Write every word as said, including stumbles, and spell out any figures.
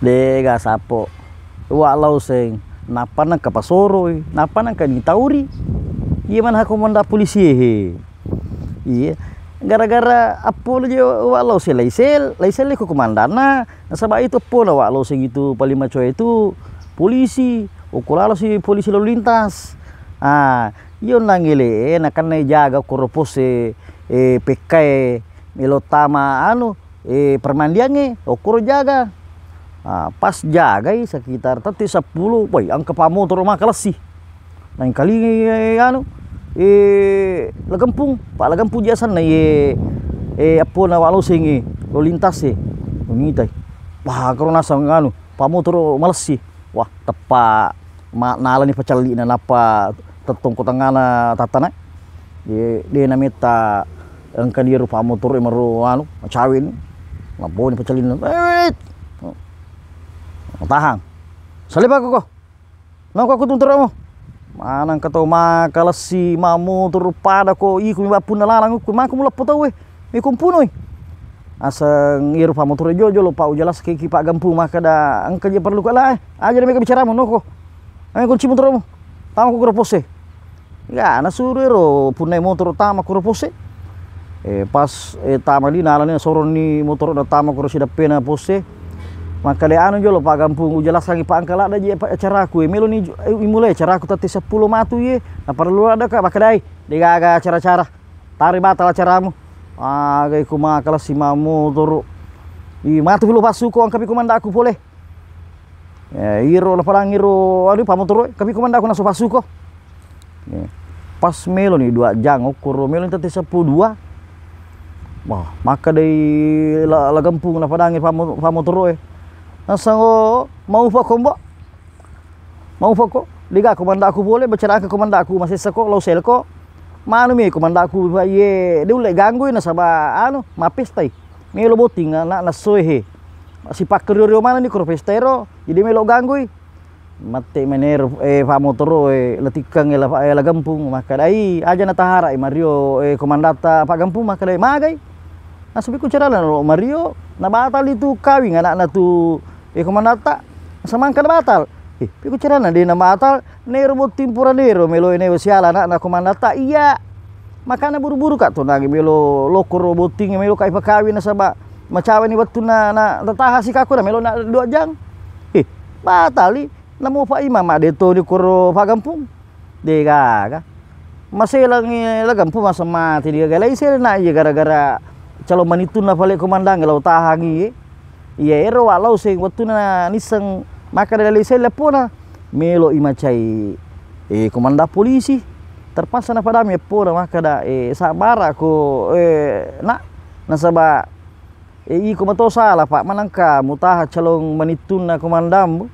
Dega sappo. Uwa Lauseng, nappa nengka pasoroi, nappa nengka ditauri. Iya maneng komanda polisi e, he. Iya. Gara-gara appolo je Uwa Lauseng, laisel, laisel ko komandanna. Nasaba itu appona Uwa Lauseng itu paling macoa itu polisi. Okko lalo si polisi lalu lintas. Ah, iyo nangele, eh, nakanna jaga koro pos e, eh, pekkae melo tama anu, eh, permandiangnge, okkoro jaga. Ah, pas jagai sekitar tette seppulo, woi, engka pa motoro maka lessi. Naengkalingai, eh, anu, eh, Lagempung, Pak Lagempung jasanna, ye, eh, appona Wa Loseng e, lo lintas e. Unitai. Wah, karo nasang anu, pa motoro malessi. Wah, teppa ma-, nalani pacalli'na, nappa tettong ko tengngana tattana. De, de nametta engka ni ero pa motoro e maro anu, macawe ni. Mabboni pacalli'na. Eh, tahang. Salepa ko ko. Noko aku tunturamu. Manang ka tau makalessi, mamotoro pada ko, iko mi bappunna lalang ukku, mako muleppo tau e. Meko mpunoi. Aseng iyaro pa motoro e jolo, jolo pa ujalaskeki pa Gampung makkeda engka je parellu ka la, eh. Aja na mega bicaramu noko. Eh, kunci motoromu. Tama ko kuro pos e. Ya, nasuro ero punnai motoro tama kuro pos e. Eh, pas, eh, tama di nalani soronni motoro na tama kuro sidappena pos e. Makkeda anu jolo pa Gampung, ujelaskangi pa engka ladda je pa acaraku e. Meloni ju-, eh, imulai acaraku tette seppulo matu ye. Naparellu ladda ka, makkedai, degaga acara-acara. Tare batal acaramu. Aga iko makalessi mamotoro. I matu pi lo passuko, engkapi komandaku pole. Eh, iro lapadang iro, anu, pa motoro e, engkapi komandaku naso passuko. Eh, pas meloni dua jang okkoro, meloni tette seppulo dua. Wah, makkedai la, Lagempung napadangi pa mo-, pa motoro e. Nasango mau pa kombo. Mau poko, dega komandaku pole, bacaraka komandaku, masessa ko, lao sel ko. Manu mi komandaku, Pak, iye, de ulle ganggui nasaba anu, mappestai. Melo botting na, na, nassoe he. Sipakkerio-rio manenni koro pesta ero, jadi melo ganggui. Mette menero, eh, pa motoro e, latikkang e la, eh, Lagempung, makkedai, aja natahara e mario, eh, komandatta Pak Gampung, makkedai, magai. Nasabikku carana lo mario, nabatal itu kawing anakna tu, eh, komandatta. Samangka nabatal. Eh, pikku carana de nabatal, nero botting pura nero melo e newa siala anakna komandatta. Iya. Makana buru-buru ka to nangi melo lokoro botting melo ka ipakawing nasaba macaweni wettunna na tatahasi kako na melo na dua jang. Eh, batali. Namo Pak Imam, ade to di koro Pak Gampung. Degaga. Maselangngi Lagempung maseng mate, degaga laisel na iya gara-gara calon manittunna pale komandang lao tahangi. Iya ero Wa Lauseng wettunna nisseng makkeda laisel leppona. Melo i macai, eh, komandang polisi. Terpaksa napadami eppona makkeda, eh, sabbara ko, eh, na, nasaba, eh, iko mato sala, Pak, manengka mutaha calon manittunna komandang.